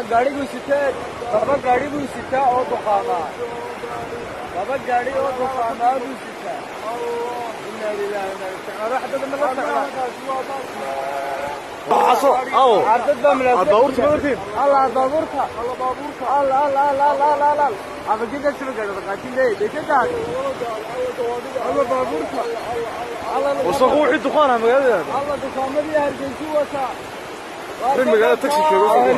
Gaadhigu sitee laba gaadhi buu sitaa oo duqaamaa, laba gaadhi oo duqaamaa buu sitaa. Inna lillahi wa inna ilaihi. Allah baabuurta, Allah baabuurta, Allah Allah Allah Allah Allah abagida soo gaadho qaatin leey dekada Allah baabuurta Allah wasaqu wixii duqaana magaalada Allah duqaamadii Hargeysa wataa magaalada taxi joogo.